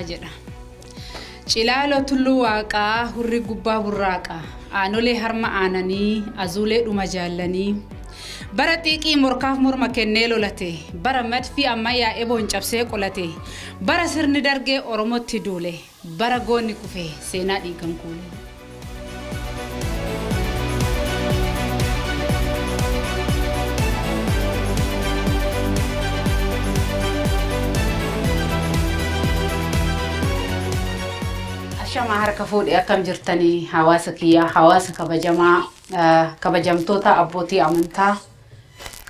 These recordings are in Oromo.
Waaqjiraa jedha. Cilaaloo tulluu waaqaa hurri gubbaa burraaqa. Aanolee harma aananii azuulee dhuma jaallanii. Bara xiiqii morkaaf morma kennee lolate. Bara madfii ammayyaa eboon cabsee qolate. Bara sirni dargee Oromootti duule. Bara goonni kufe seenaa dhiigan kuule. Ashamaa harka fuudhee akkam jirtanii hawaasa kiyyaa hawaasa kabajamaa kabajamtoota abbootii amantaa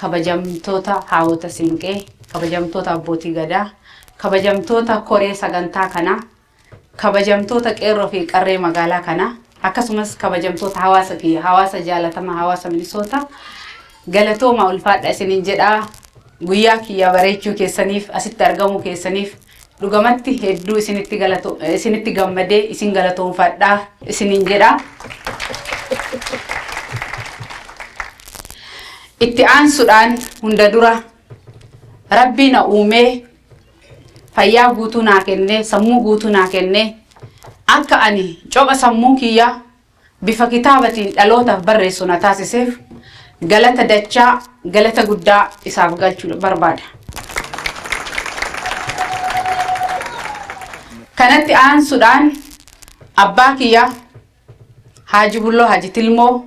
kabajamtoota haawota siinqee kabajamtoota abbootii gadaa kabajamtoota koree sagantaa kanaa kabajamtoota qeerroo fi qarree magaalaa kanaa akkasumas kabajamtoota hawaasa kiyya hawaasa jaalatamaa hawaasa Minisootaa galatooma ulfaadha isiniin jedhaa guyyaa kiyya bareechuu keessaniif asitti argamuu keessaniif dhugamatti hedduu isinitti galato isinitti gammadee isin galatoomfadhaa isiniin jedhaa. Itti aansuudhaan hunda dura rabbii na uumee fayyaa guutuu naa kennee sammuu guutuu naa kennee akka ani copha sammuu kiyyaa bifa kitaabatiin dhalootaaf barreessu na taasiseef galata dachaa galata guddaa isaaf galchuu barbaada. Kanatti aansuudhaan abbaa kiyya Haaji Bulloo Haaji Tilmoo,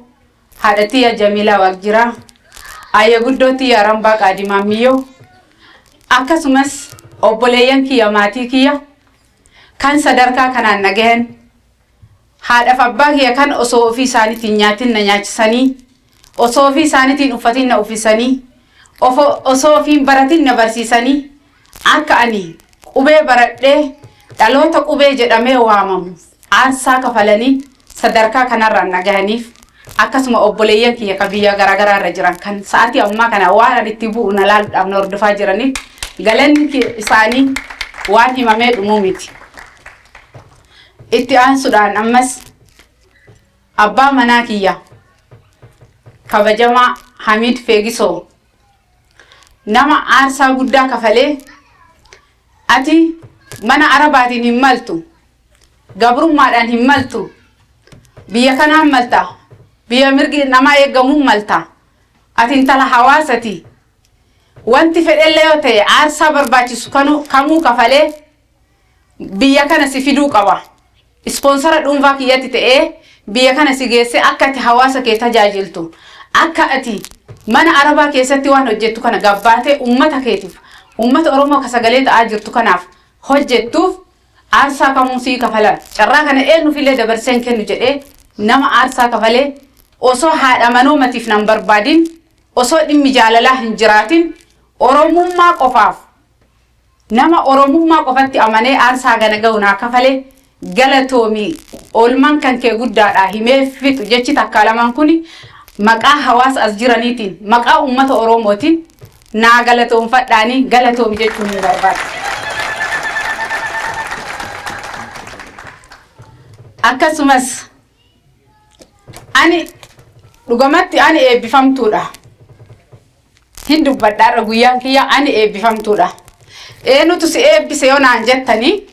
haadha tiyya Jamiilaa Waaqjiraa, ayya guddoo tiyya Rambaa Qaadimaa Miyyoo, akkasumas obboleeyyan kiyya maatii kiyya kan sadarkaa kanaan na gahan haadhaaf abbaa kiyya kan osoo ofii isaaniitiin nyaatin na nyaachisanii osoo ofii isaaniitiin uffatin na uffisanii osoo ofiin baratin na barsiisanii akka ani qubee baradhee dhaloota qubee jedhamee waamamu aarsaa kafalanii sadarkaa kanarraan na gahaniif akkasuma obboleeyyan kiyya kan biyya garaagaraa irra jiran kan sa'aatii ammaa kana waan ani itti bu'u na laaluudhaaf na hordofaa jiraniif galanni isaanii waan himamee dhumuu miti. Itti aansuudhaan ammas abbaa manaa kiyya kabajamaa Hamiid Feegisoo nama aarsaa guddaa kafalee ati mana arabaatiin hin maltu gabrummaadhaan hin maltu biyya kanaan malta biyya mirgi namaa eegamuun malta ati intala hawaasati wanti fedhellee yoo ta'e aarsaa barbaachisu kamuu kafalee biyya kana si fiduu qaba. Ispoonsara dhuunfaa kiyyatti ta'ee biyya kana si geessee akka ati hawaasa kee tajaajiltu akka ati mana arabaa keessatti waan hojjettu kana gabbaatee uummata keetiif uummata Oromoo ka sagalee ta'aa jirtu kanaaf hojjettuuf aarsaa kamuu sii kafalan carraa kana eenyuufillee dabarsee hin kennu jedhee nama aarsaa kafalee osoo haadha manoomatiif nan barbaadin osoo dhimmi jaalalaa hin jiraatin Oromummaa qofaaf nama Oromummaa qofatti amanee aarsaa gana ga'u naa kafalee galatoomi oolmaan kan kee guddaadha himee fixu jechi takkaa lamaan kun maqaa hawaasa as jiraniitiin maqaa uummata Oromootiin naa galatoomfadhaanii galatoomi jechuun ni barbaada. Akkasumas ani dhugamatti ani eebbifamtuudha. Hin dubbadhaarra guyyaan kiyya ani eebbifamtuudha. Eenyutu si eebbise yoo naan jettanii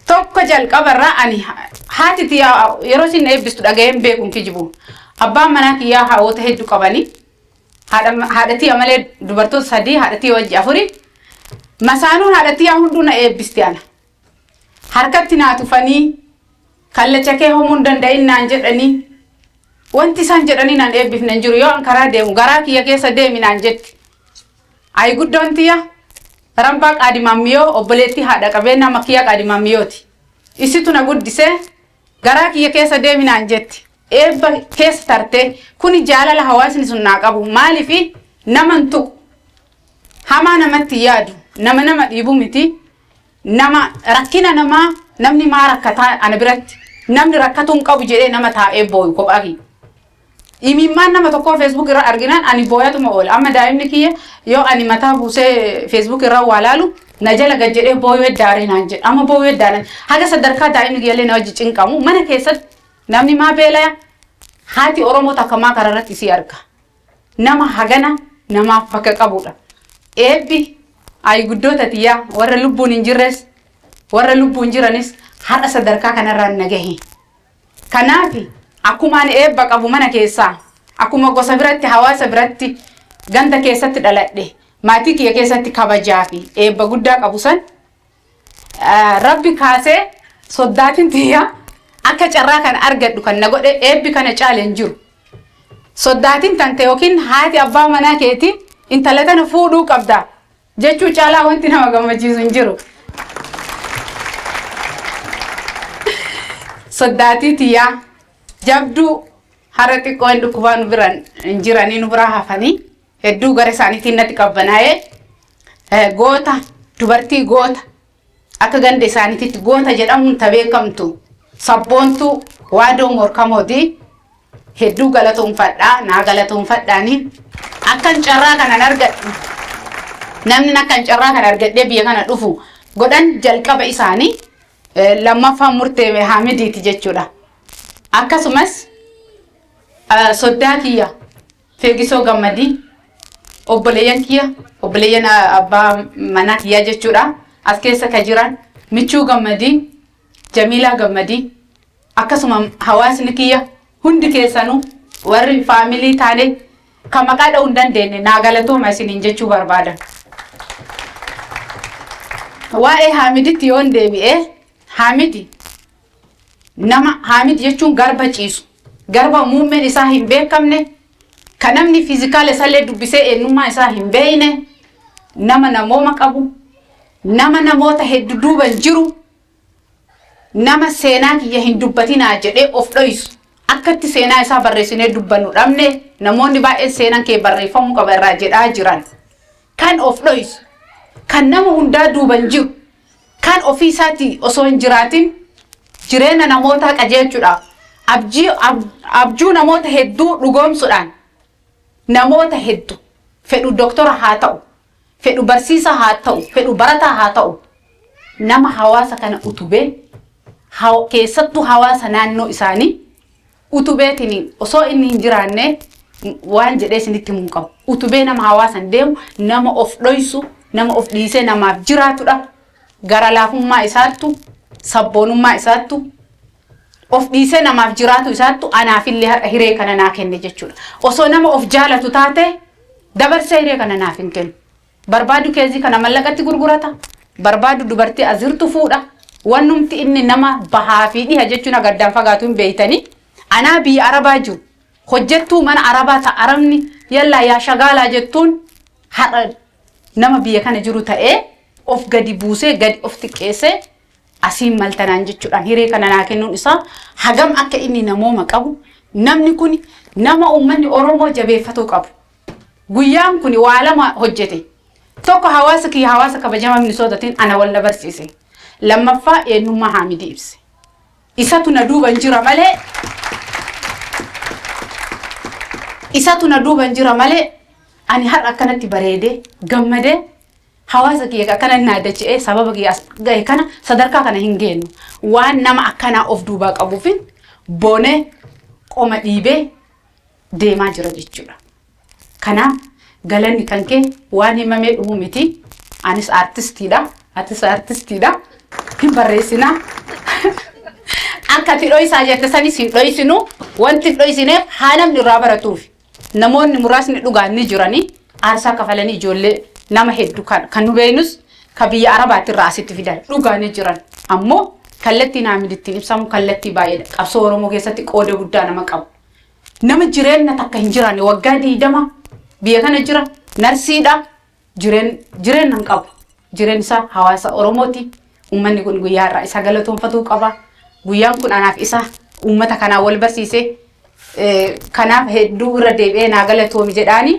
tokko jalqabarraa ani haati tiyyaa yeroo isin eebbistu dhaga'een beekuun kijibu. Abbaan manaa kiyyaa haawwota hedduu qabanii haadha tiyya malee dubartoota sadii haadha tiyya wajji afuri. Masaanuun haadha tiyyaa hunduu na eebbisti ana. Harkatti naa tufanii kallacha kee homuu hin danda'in naan jedhanii wanti isaan jedhanii naan eebbifne hin jiru yoo an karaa deemu garaa kiyya keessa deemi naan jetti. Ayi guddoon tiyya Rambaa Qaadimaammiyoo obboleettii haadha qabeenyaa Makkiyaa Qaadimaammiyooti. Isitu na guddisee garaa kiyya keessa deemi naan jetti. Eebba keessa tartee kuni jaalala hawaasni sun naa qabu maaliifi nama hin tuqu. Hamaa namatti yaadu nama nama dhiibu miti nama rakkina namaa namni maa rakkataa ana biratti namni rakkatuu hin qabu jedhee nama taa'ee booyu kophaa kiyya. Imimmaan nama tokkoo Facebook irra arginaan ani booyatuma oola. Amma daa'imni kiyya yoo ani mataa buusee Facebook irra waa laalu na jala gad jedhee booyuu heddaaree naan jedha. Amma booyuu heddaaree haga sadarkaa daa'imni kiyyallee na wajji cinqamu mana keessatti namni maa beelaya haati Oromoo takka maa karaa irratti isii arga. Nama hagana namaaf bakka qabudha. Eebbi ayi guddoota tiyyaa warra lubbuun hin jirres Warra lubbuun jiranis har'a sadarkaa kanarraan na gahe. Kanaaf akkuma ani eebba qabu mana keessaa, akkuma gosa biratti, hawaasa biratti, ganda keessatti dhaladhe, maatii kiyya keessatti kabajaa fi eebba guddaa qabu san Rabbi kaasee soddaatiin tiyya akka carraa kana argadhu kan na godhe, eebbi kana caale hin jiru. Soddaatiin tante yookiin haati abbaa manaa keetii intala tana fuudhuu qabda jechuu caalaa wanti nama gammachiisu hin jiru. Soddaatii tiyyaa jabduu har'a xiqqoo hin dhukkubaa, nu bira hin jiranii, nu biraa hafanii, hedduu gara isaaniitiin natti qabbanaa'ee, goota, dubartii goota, akka ganda isaaniititti goota jedhamuun ta beekamtu, Sabboontuu Waadoo Morkamooti. Hedduu galatoonfadhaa, naa galatoonfadhaanii. Akkan carraa kanan argadhu, namni akkan carraa kana argadhee biyya kana dhufu godhan jalqaba isaanii, lammaffaan murtee Haamidiiti jechuudha. Akkasumas soddaa kiyya Feegisoo Gammadii, obboleeyyan kiyya, obboleeyyan abbaa manaa kiyyaa jechuudha. As keessa ka jiran Michuu Gammadii, Jamiilaa Gammadii, akkasuma hawaasni kiyya hundi keessanuu, warri family taane kan maqaa dha'uu hin dandeenye, naa galatooma isiniin jechuu barbaada. Waa'ee Haamiditti yoon deebi'ee, Haamidi nama, Haamid jechuun garba ciisu, garba muummeen isaa hin beekamne, kan namni physical isaallee dubbisee eenyummaa isaa hin beekne, nama namooma qabu, nama namoota hedduu duuban jiru, nama seenaa kiyya hin dubbatinaa jedhee of dhoysu. Akkatti seenaa isaa barreessinee dubbannu dhabne, namoonni baay'een seenaan kee barreeffamuu qaba irraa jedhaa jiran. Kan of dhoysu, kan nama hundaa duuban jiru, kan ofii isaatii osoo hin jiraatin jireenya namootaa qajeelchuudhaaf abjuu namoota hedduu dhugoomsuudhaan, namoota hedduu, fedhu doktora haa ta'u, fedhu barsiisaa haa ta'u, fedhu barataa haa ta'u, nama hawaasa kana utubee, keessattuu hawaasa naannoo isaanii utubeetiin, osoo inni hin jiraanne waan jedhee isinitti himuu qabu. Utubee nama hawaasan deemu, nama of dhoysu, nama of dhiisee namaaf jiraatudha. Gara laafummaa isaattu, sabboonummaa isaattu, of dhiisee namaaf jiraatu isaattu anaafillee har'a hiree kana naa kenne jechuudha. Osoo nama of jaalatu taate dabarsee hiree kana naaf hin kennu. Barbaadu keezii kana mallaqatti gurgurata. Barbaadu dubartii azirtu fuudha. Wannumti inni nama bahaa fi dhiha jechuun agaddaan fagaatu hin beeytanii. Anaa biyya Arabaa jiru. Hojjettuu mana Arabaa ta'a, Arabni yallaa yaa shagaalaa jettuun, har'a nama biyya kana jiru ta'ee of gadi buusee, gadi of xiqqeessee, asiin maltanaan jechuudhaan hiree kana naa kennuun isaa hagam akka inni namooma qabu. Namni kun nama uummanni Oromoo jabeeffatuu qabu. Guyyaan kun waa lama hojjete. Tokko, hawaasa kiyya, hawaasa kabajamaa Minisootatiin ana wal na barsiise. Lammaffaa, eenyummaa Haamidii ibse. Isatu na duuban jira malee, isatu na duuban jira malee, ani har'a akkanatti bareedee gammadee hawaasa kiyya akkana naaddachi'ee sababa kiyya as gahe kana sadarkaa kana hin geenyu. Waan nama akkanaa of duubaa qabuufin boonee qoma dhiibee deemaa jira jechuudha. Kanaaf galanni kan kee waan himamee dhumu miti. Anis aartistiidha. Atis aartistiidha. Hin barreessinaa. Akka ati dho'isaa jette sanis hin dho'isinu. Wanti hin dho'isineef haa namni irraa baratuuf. Namoonni muraasni dhugaan ni jiranii aarsaa kafalanii ijoollee nama hedduu kan nu beeknus ka biyya Arabaatti irraa asitti fidan dhugaa ni jiran. Ammoo kallattii Haamid ittiin ibsamu kallattii baay'eedha. Qabsoo Oromoo keessatti qooda guddaa nama qabu. Nama jireenya takka hin jiraanne, waggaa 20 biyya kana jira, narsiidha, jireenya hin qabu. Jireenyi isaa hawaasa Oromooti. Uummanni kun guyyaa irraa isa galatoonfatuu qaba. Guyyaan kun anaaf isa uummata kanaa wal barsiise. Kanaaf hedduu irra deebi'ee naa galatoomi jedhaani.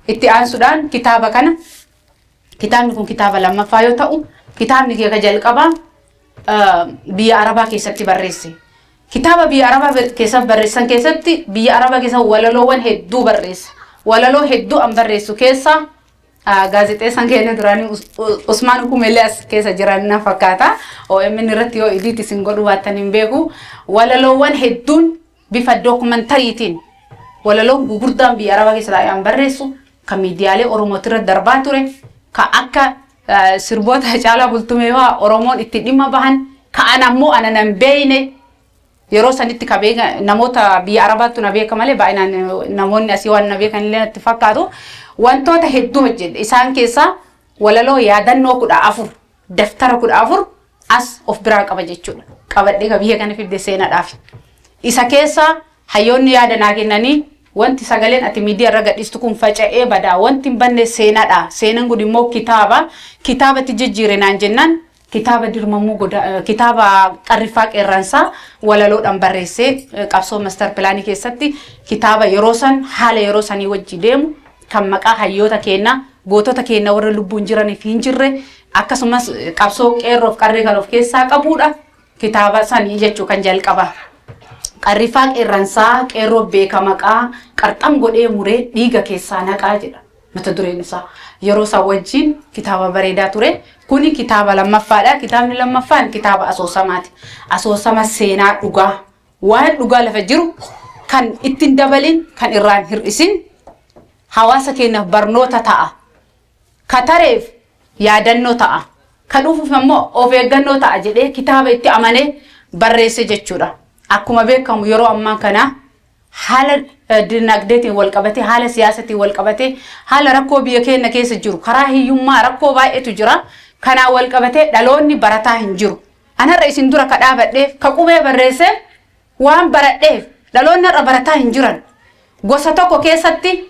Itti aansuudhaan kitaaba kana, kitaabni kun kitaaba lammaffaa yoo ta'u, kitaabni kee ka jalqabaa biyya Arabaa keessatti barreesse. Kitaaba biyya Arabaa keessatti barreessan keessatti, biyya Arabaa keessa walaloowwan hedduu barreesse. Walaloo hedduu an barreessu keessaa, gaazexeessaan keenya duraanii Usmaan Kumeellee as keessa jiran na fakkaata. OMN irratti yoo idiit isin godhuu baattan hin beeku. Walaloowwan hedduun bifa dookumentariitiin, walaloon gugurdaan biyya Arabaa keessa taa'ee an barreessu kan miidiyaalee Oromootti irratti darbaa ture, kan akka Sirboota Hacaalaa Bultumee fa'aa Oromoon itti dhimma bahan ka'an ammoo ana nan beeyne yeroo sanitti ka beeka namoota biyya Arabaattu na beeka malee baay'inaan namoonni asii waan na beekan illee natti fakkaatu. Wantoota hedduu hojjedhe. Isaan keessaa walaloo yaadannoo 14, daftara 14 as of biraa qaba jechuudha. Qabadhee ka biyya kana fidde seenaadhaaf. Isa keessaa hayyoonni yaada naa kennanii, wanti sagaleen ati miidiyaa irra gadhiistu kun faca'ee badaa, wanti hin banne seenaadha. Seenaan kun immoo kitaaba. Kitaabatti jijjiire naan jennaan, kitaaba dirmamuu goda, kitaaba Qarriffaa Qeerransaa walaloodhaan barreessee, qabsoo master planii keessatti kitaaba yeroo san haala yeroo sanii wajji deemu, kan maqaa hayyoota keenyaa, gootota keenya warra lubbuun jiraniif hin jirre, akkasumas qabsoo qeerroof qarree kan of keessaa qabudha. Kitaaba sanii jechuu kan jalqaba. Qarriffaa Qeerransaa qeerroo beeka maqaa, qarxam godhee muree dhiiga keessaa naqaa jedha mata dureen isaa. Yeroo isaa wajjin kitaaba bareedaa ture. Kuni kitaaba lammaffaadha. Kitaabni lammaffaan kitaaba asoosamaati. Asoosama seenaa dhugaa. Waan dhugaa lafa jiru kan ittiin dabalin, kan irraan hir'isin, hawaasa keenyaaf barnoota ta'a. Katareef yaadannoo ta'a. Kan dhufuuf ammoo of eeggannoo ta'a jedhee kitaaba itti amanee barreesse jechuudha. Akkuma beekamu yeroo ammaa kana haala dinagdeetiin wal qabatee, haala siyaasatiin wal qabatee, haala rakkoo biyya keenya keessa jiru, karaa hiyyummaa rakkoo baay'eetu jira. Kanaan wal qabatee dhaloonni barataa hin jiru. Anarra isin dura ka dhaabadheef, ka qubee barreesseef, waan baradheef. Dhaloonni har'a barataa hin jiran. Gosa tokko keessatti,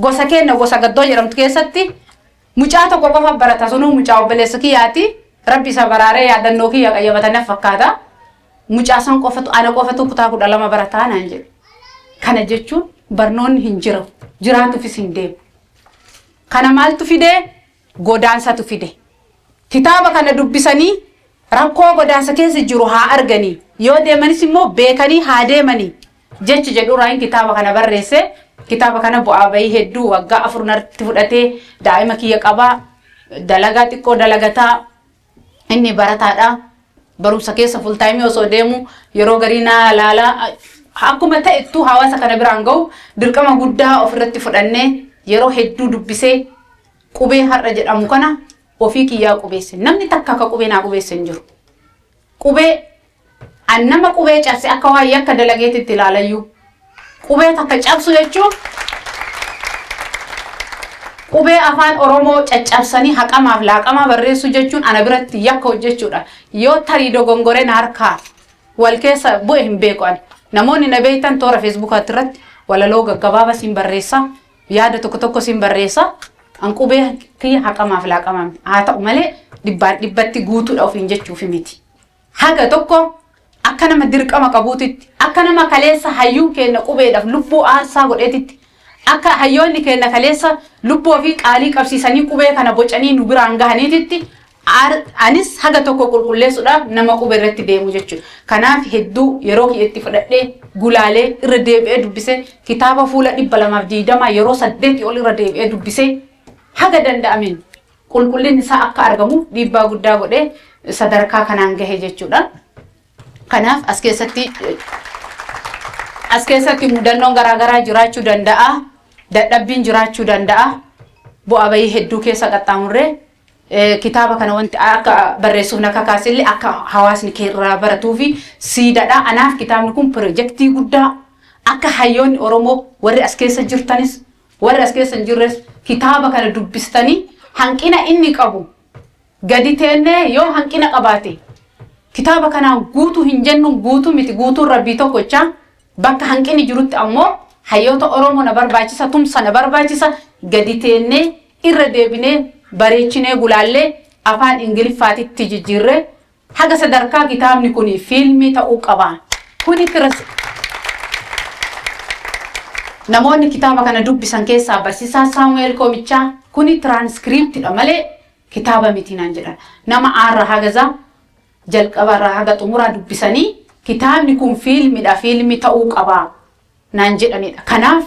gosa keenya gosa Gaddoo jedhamtu keessatti, mucaa tokko qofa barata. Sunuu mucaa obboleessa kiyyaati. Rabbi isa baraaree yaadannoo kiyya qayyabataniif fakkaata. Mucaa san qofatu, ana qofatu kutaa 12 barataa naan jedhe. Kana jechuun barnoonni hin jiru. Jiraatuufis hin deemu. Kana maaltu fidee? Godaansatu fide. Kitaaba kana dubbisanii rakkoo godaansa keessa jiru haa arganii. Yoo deemanis immoo beekanii haa deemanii. Jechi jedhurraan kitaaba kana barreesse. Kitaaba kana bu'aa bahii hedduu waggaa 4 natti fudhatee. Daa'ima kiyya qabaa. Dalagaa xiqqoo dalagataa. Inni barataadha. Barumsa keessa full time osoo deemu yeroo garii naa laalaa, akkuma ta'ettuu hawaasa kana biraan gahu dirqama guddaa ofirratti fudhannee, yeroo hedduu dubbisee, qubee har'a jedhamu kana ofii kiyyaa qubeesse. Namni takka akka qubee naa qubeesse hin jiru. Qubee an nama qubee cabse akka waan yakka dalageetitti ilaalayyuu. Qubee takka cabsu jechuun, qubee Afaan Oromoo caccabsanii haqamaaf laaqamaa barreessuu jechuun ana biratti yakka hojjechuudha. Yoo tarii dogongoree na harkaa wal keessa bu'e hin beeku ani. Namoonni na beektan toora Feesbuukaatti irratti walaloo gaggabaabaa siin barreessa. Yaada tokko tokko siin barreessa. An qubee kiyya haqamaaf laaqamaa haa ta'u malee dhibbaan dhibbatti guutuudha ofiin jechuufi miti. Haga tokko akka nama dirqama qabuutitti, akka nama kaleessa hayyuun keenya qubeedhaaf lubbuu aarsaa godheetitti, akka hayyoonni keenya kaleessa lubbuu ofii qaalii qabsiisanii qubee kana bocanii nu biraan gahaniititti, anis haga tokko qulqulleessuudhaaf nama qubee irratti deemu jechuudha. Kanaaf hedduu yeroo kiyyatti fudhadhee gulaalee, irra deebi'ee dubbisee, kitaaba fuula 220 yeroo 8 ol irra deebi'ee dubbisee, haga danda'ameen qulqullinni isaa akka argamu dhiibbaa guddaa godhee sadarkaa kanaan gahe jechuudha. Kanaaf as keessatti mudannoon garaagaraa jiraachuu danda'a. Dadhabbiin jiraachuu danda'a. Bu'aa bahii hedduu keessa qaxxaamurree kitaaba kana wanti akka barreessuuf na kakaasillee akka hawaasni irraa baratuu fi siidaadha. Anaaf kitaabni kun pirojektii guddaa akka hayyoonni Oromoo warri as keessa jirtanis, warri as keessa hin jirres kitaaba kana dubbistanii hanqina inni qabu gadi teennee, yoo hanqina qabaate kitaaba kanaan guutuu hin jennu, guutuu miti, guutuun Rabbii tokkochaa, bakka hanqinni jirutti ammoo hayyoota Oromoo na barbaachisa, tumsa na barbaachisa, gadi teennee irra deebinee bareechinee gulaallee Afaan Ingiliffaatitti jijjiirree haga sadarkaa kitaabni kun fiilmii ta'uu qaba. Kuni namoonni kitaaba kana dubbisan keessaa barsiisaa Saamu'eel Koomichaa kuni tiraanskriptidha malee kitaaba miti naan jedhan. Nama aarra hagazaa jalqabarraa haga xumuraa dubbisanii kitaabni kun fiilmidha, fiilmii ta'uu qaba naan jedhanidha. Kanaaf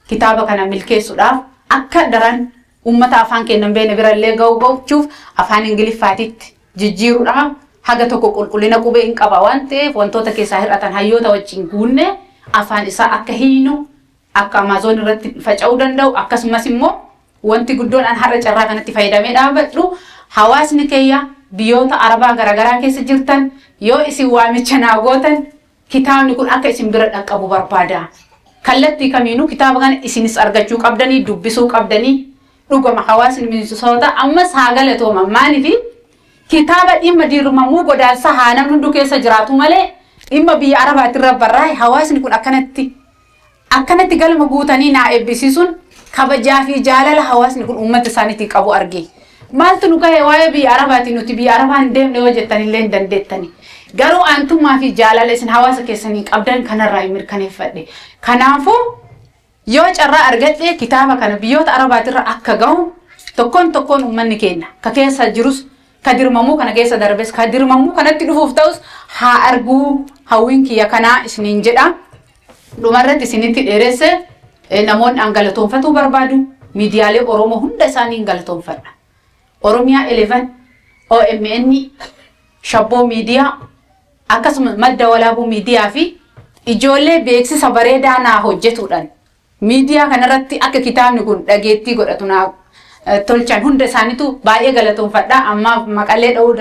kitaaba kana milkeessuudhaaf, akka daran uummata afaan keenya hin beekne birallee ga'u gochuuf, afaan Ingiliffaatitti jijjiiruudhaaf, haga tokko qulqullina qubee hin qaba waan ta'eef wantoota keessaa hir'atan hayyoota wajjin guunne afaan isaa akka hiinu, akka Amaazon irratti faca'uu danda'u, akkasumas immoo wanti guddoon an har'a carraa kanatti fayyadamee dhaabbadhu Hawaasni keeyya biyyoota Arabaa garaagaraa keessa jirtan, yoo isin waamicha naa gootan, kitaabni kun akka isin bira dhaqqabu barbaada. Kallattii kamiinuu kitaaba kana isinis argachuu qabdanii, dubbisuu qabdanii. Dhugama hawaasni Minisoota ammas haa galatooma. Maaliifi kitaaba dhimma dirmamuu godaansa haa namni hunduu keessa jiraatu malee, dhimma biyya Arabaatti irra barraa'e, hawaasni kun akkanatti akkanatti galma guutanii naa eebbisiisuun kabajaa fi jaalala hawaasni kun uummata isaaniitiin qabu arge. Maaltu nu gahe waa'ee biyya Arabaatiin, nuti biyya Arabaa hin deemne yoo jettanillee hin dandeettani. Garuu aantummaa fi jaalala isin hawaasa keessanii qabdan kanarraa hin mirkaneeffadhe. Kanaafuu yoo carraa argadhe, kitaaba kana biyyoota Arabaatirra akka gahu, tokkoon tokkoon uummanni keenya ka keessa jirus, ka dirmamuu kana keessa darbes, ka dirmamuu kanatti dhufuuf ta'us haa arguu hawwiin kiyya kanaa isiniin jedha. Dhumarratti isinitti dheeresse, namoonni an galatoonfatuu barbaadu, miidiyaalee Oromoo hunda isaanii hin galatoonfadha. Oromiyaa 11, OMN, Shabboo Miidiyaa, akkasumas Madda Walaabuu Miidiyaa fi ijoollee beeksisa bareedaa naa hojjetuudhaan miidiyaa kanarratti akka kitaabni kun dhageettii godhatu naa tolchan hunda isaaniitu baay'ee galatoonfadha. Amma maqalee dha'uu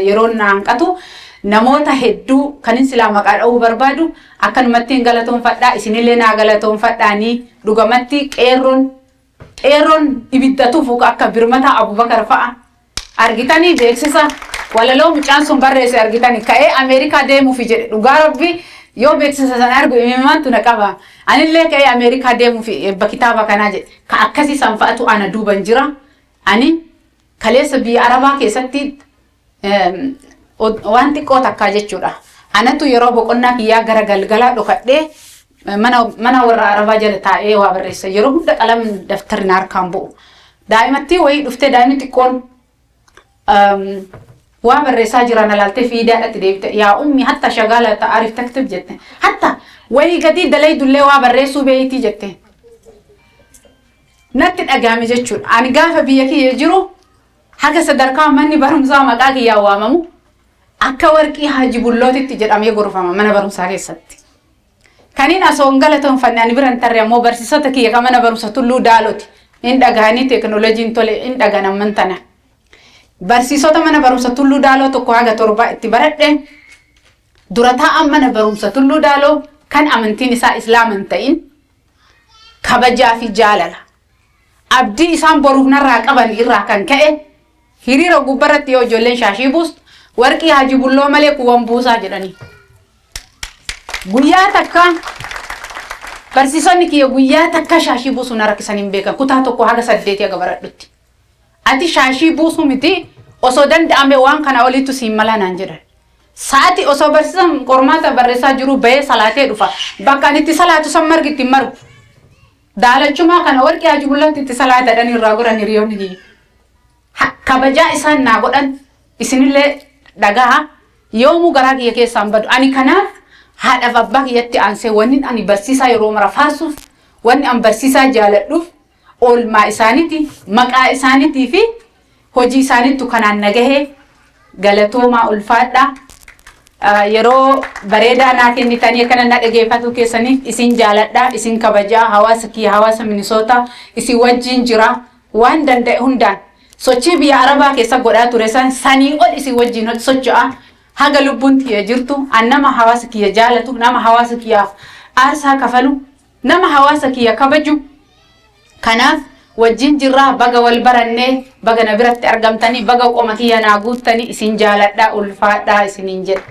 yeroo naa hanqatu, namoota hedduu kanin silaa maqaa dha'uu barbaadu akkanumatti hin galatoonfadha. Isinillee naa galatoonfadhaanii. Dhugamatti qeerroon ibidda tufu akka Birmataa Abubakar fa'a argitanii, beeksisa walaloo mucaan sun barreesse argitanii, ka'ee Ameerikaa deemuufi jedhe. Dhugaa Rabbi, yoo beeksisa sana argu imimmaantu na qaba. Anillee ka'ee Ameerikaa deemuufi eebba kitaaba kanaa jedhe. Ka akkasii san fa'atu ana duuban jira. Ani kaleessa biyya Arabaa keessatti waan xiqqoo takkaa jechuudha. Anatu yeroo boqonnaa kiyyaa gara galgalaa dhokadhee mana warra Arabaa jala taa'ee waa barreessa. Yeroo hunda qalamni daftarri na harkaan bu'u. Daa'imattii wayii dhuftee, daa'imni xiqqoon waa barreessaa jira na laaltee fiidaadhatti deebite. "Yaa ummi, hatta shagaala ta'arif taktib" jette. "Hatta wayii gatii dalaydullee waa barreessuu beeyitii" jette. Natti dhagahame jechuudha. Ani gaafa biyya kiyya jiru haga sadarkaa manni barumsaa maqaa kiyyaan waamamu, akka warqii Haaji Bullootitti jedhamee gorfama mana barumsaa keessatti. Kaniin osoo hin galatoonfanne ani bira hin tarre ammoo barsiisota kiyya kan mana barumsa Tulluu Daaloti. Hin dhagahanii, teekinooloojiin tole hin dhagan amman tana. Barsiisota mana barumsa Tulluu Daaloo 1 haga 7 itti baradhe, dura taa'an mana barumsa Tulluu Daaloo kan amantiin isaa Islaama hin ta'in, kabajaa fi jaalala abdii isaan boruuf narraa qaban irraa kan ka'e, hiriira gubbarratti yoo ijoolleen shaashii buustu, "Warqii Haaji Bulloo malee kuwwan buusaa" jedhanii. Guyyaa takka barsiisonni kiyya guyyaa takka shaashii buusuu na rakkisan hin beekan, kutaa 1 haga 8 haga baradhutti. "Ati shaashii buusuu miti, osoo danda'ame waan kana oliitu siin malaa" naan jedhan. Sa'ati osoo barsiisan qormaata barreessaa jiru bahee salaatee dhufa. Bakka ani itti salaatu san margi itti hin margu. Daalachumaa kana warqii Haaji Bullaatti itti salaatadhan irraa godhan hiriyoonni kiyya. Kabajaa isaan naa godhan isinillee dhagaha, yoomuu garaa kiyya keessaan badu. Ani kanaaf haadhaaf abbaa kiyyatti aansee wanni ani barsiisaa yeroo mara faarsuuf, wanni an barsiisaa jaaladhuuf, oolmaa isaaniiti, maqaa isaaniitii fi hojii isaaniittu kanaan nagahee. Galatoomaa, ulfaadhaa. Yeroo bareedaa naa kennitanii akkana na dhageeffatu keessaniif isin jaaladha, isin kabajaa. Hawaasa kiyya, hawaasa Minisootaa, isin wajjin jira. Waan danda'e hundaan sochii biyya Arabaa keessa godhaa ture san sanii ol isin wajjin socho'a. Haga lubbuun kiyya jirtu an nama hawaasa kiyya jaalatu, nama hawaasa kiyyaaf aarsaa kafalu, nama hawaasa kiyya kabaju. Kanaaf wajjin jirraa. Baga wal barannee, baga na biratti argamtanii, baga qoma kiyya naa guuttanii. Isin jaaladhaa, ulfaadhaa isiniin jedha.